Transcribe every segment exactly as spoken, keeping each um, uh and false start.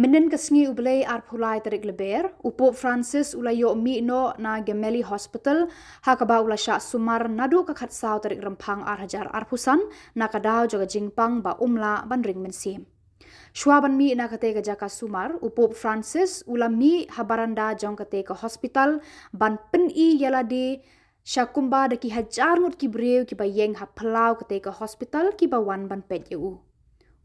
Mynnin ka sngi U Blei arphew lai tarik Lber, u Pope Francis u la ïoh mih noh na Gemelli Hospital, ha kaba u la shah sumar naduh ka khatsaw tarik Rymphang ar hajar arphew san, na ka daw jong ka jingpang ba um lah ban ring mynsiem. Shuwa ban mih na katei ka jaka sumar, u Pope Francis u la mih ha baranda jong katei ka hospital ban pyni ïa lade sha kumba da ki hajar ngut ki briew kiba ïeng ha phyllaw katei ka hospital kiba wan ban peit ïa u.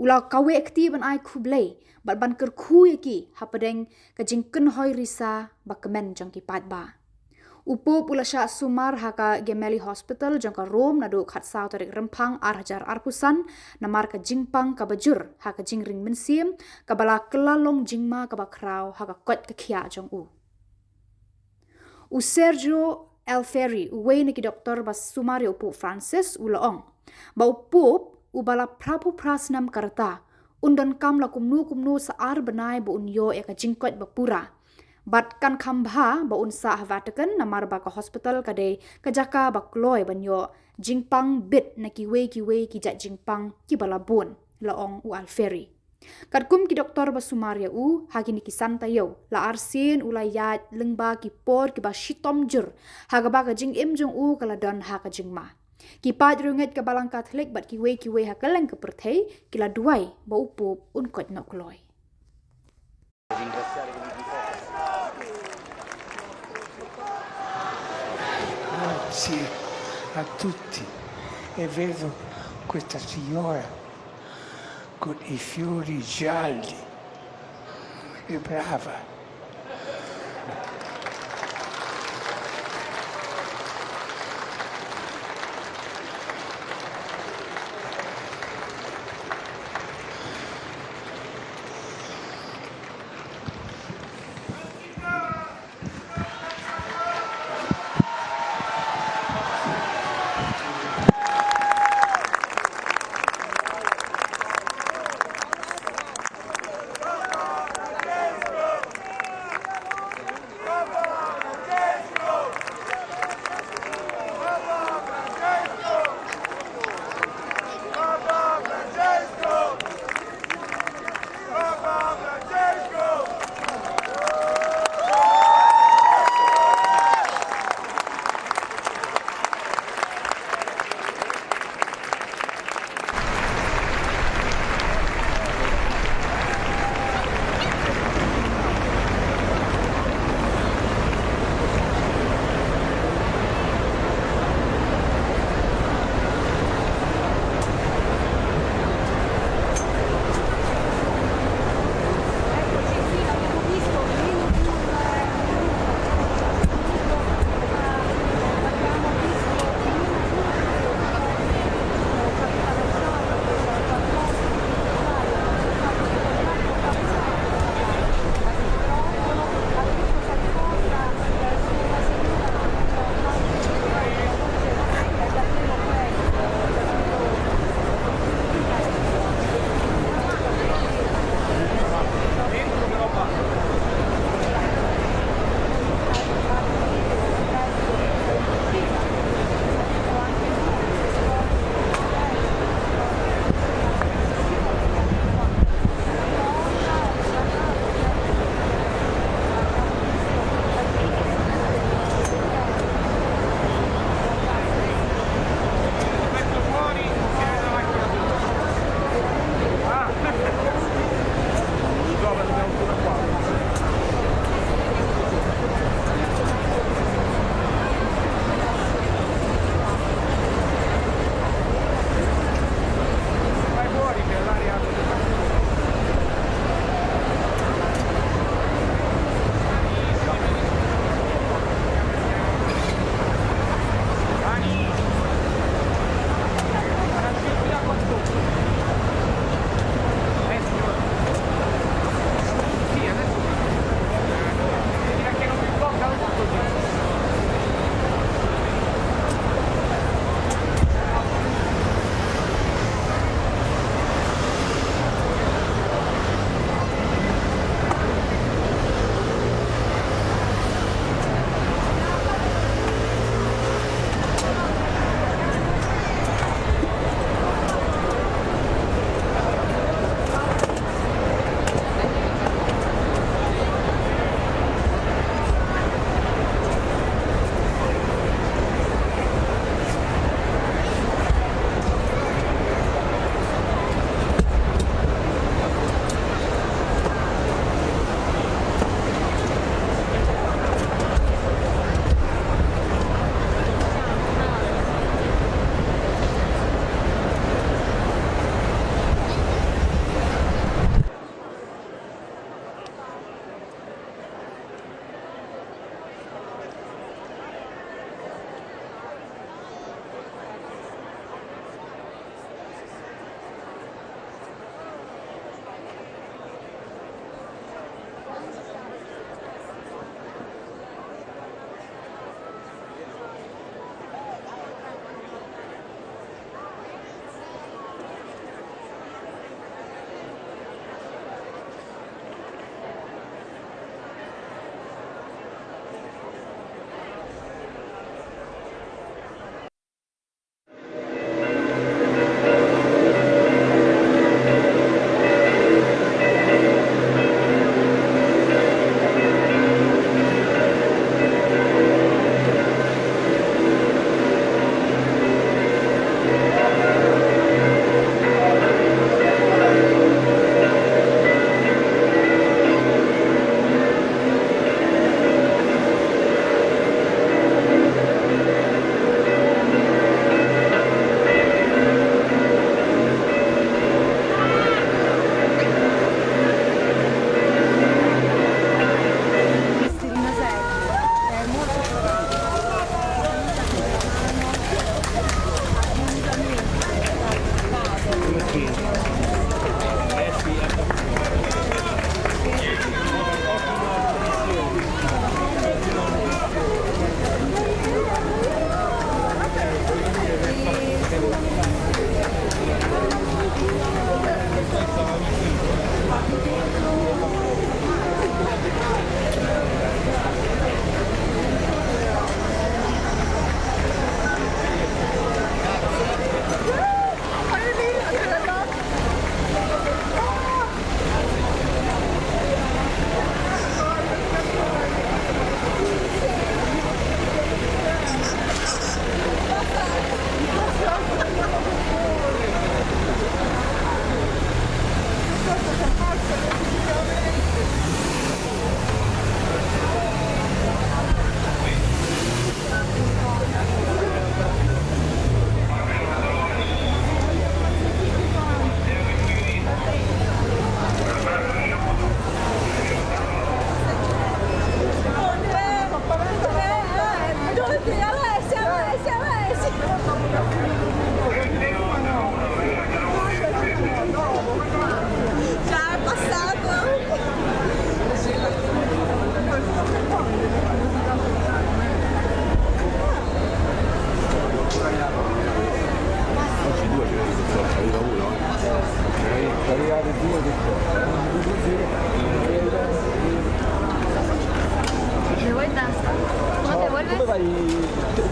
U la kaweh kti ban ai khublei bad ban kyrkhu ïa ki hapdeng ka jingkynhoi risa ba kmen jong ki paidbah. U Pope u la shah sumar ha ka Gemelli Hospital jong ka Rome naduh khatsaw tarik Rymphang ar hajar arphew san, namar ka jingpang kaba jur ha ka jingring mynsiem, kaba la kylla long jingma kaba khraw ha ka koit ka khiah jong u. U Sergio Alfieri, uwei na ki doktor ba sumar ïa u Pope Francis, u la ong ba u Pope uba la phraphew phra snem ka rta, un donkam la kumno kumno sa ar bnai ba un ïoh ïa ka jingkoit ba pura. Bad kan kham bha ba un sah ha Vatican, namar ba ka hospital ka dei ka jaka ba kloi ban ïoh jingpang bit na kiwei kiwei ki jait jingpang kiba la bun, la ong u Alfieri. Katkum ki doktor ba sumar ïa u, ha kine ki san taïew, la arsien u la ïaid lyngba ki por kiba shitom jur, ha kaba ka jingim jong u ka la don ha ka jingma. Ki paid riewngeit ka Balang Katholik bad kiwei kiwei ha kylleng ka pyrthei ki la duwai ba u Pope un koit noh kloi. Grazie a tutti. E vedo questa signora con i fiori gialli. È brava.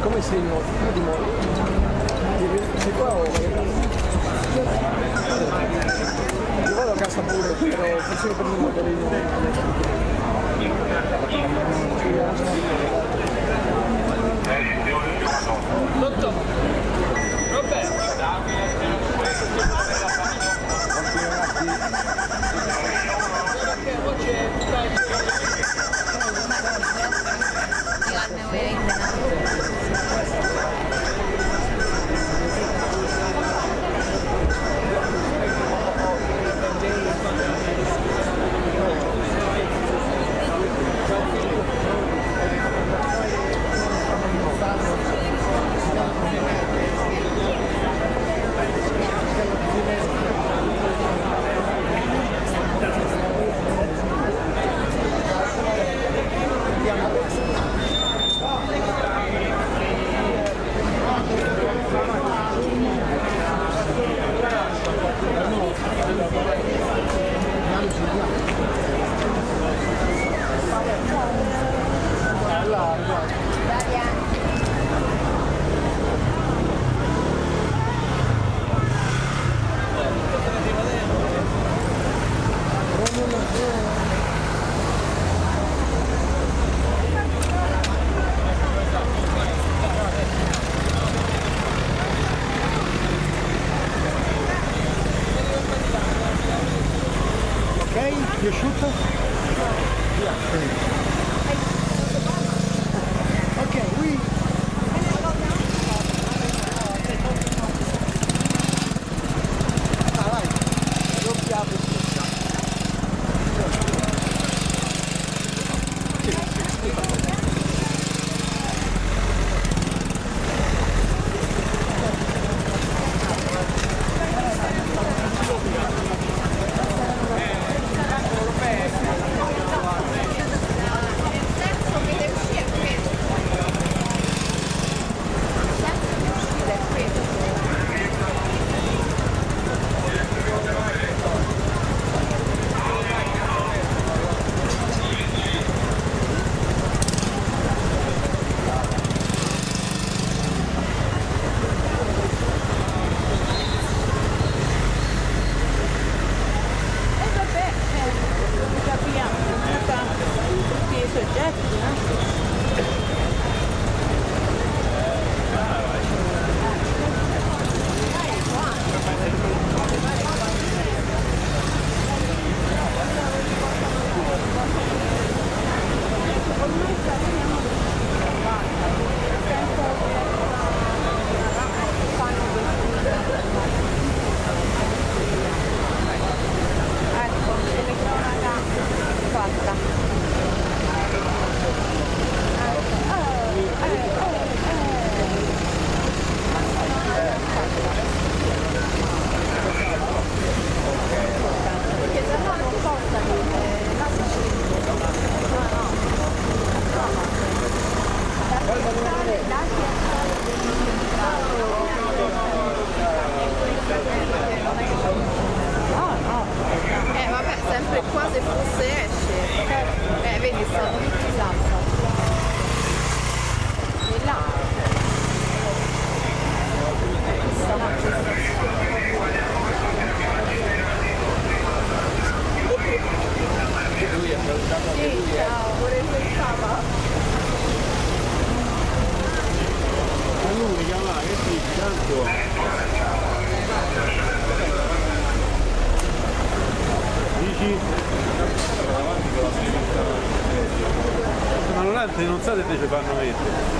Come sei morto? Prima di morire. Sei qua o vai a casa? Io vado a casa pure, però forse mi prendo un motorino. Pronto? Roberto? Okay, you shoot? Yeah. Okay, we. Eh, vabbè, eh, capiamo, tutti i soggetti, eh. Ecco, telecronaca fatta. Eh, eh, eh, eh. Perché se no non portano, eh, la Sicilia. No, no. Ah, no. Eh, vabbè, sempre qua se fosse esce. Eh, vedi, sono tutti là. Di là. Sì, ciao. Allora, che va, che sì, tanto. Dici? Ma non, non so se te ci fanno mettere.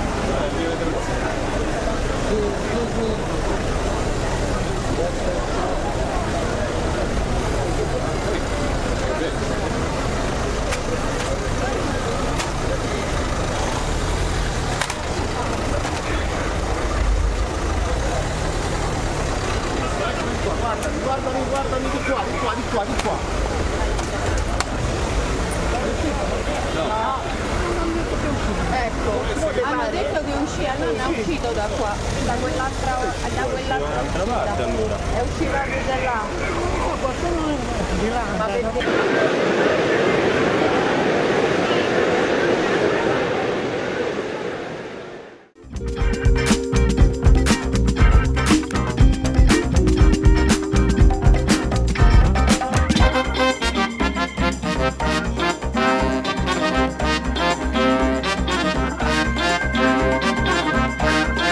Guardami, guardami, guardami, di qua, di qua, di qua, di qua. No. Ecco, hanno detto che uscì, allora non è uscito da qua, da quell'altra, da quell'altra parte uscita. Allora. È uscita da là. Qualcuno di là. Ma perché?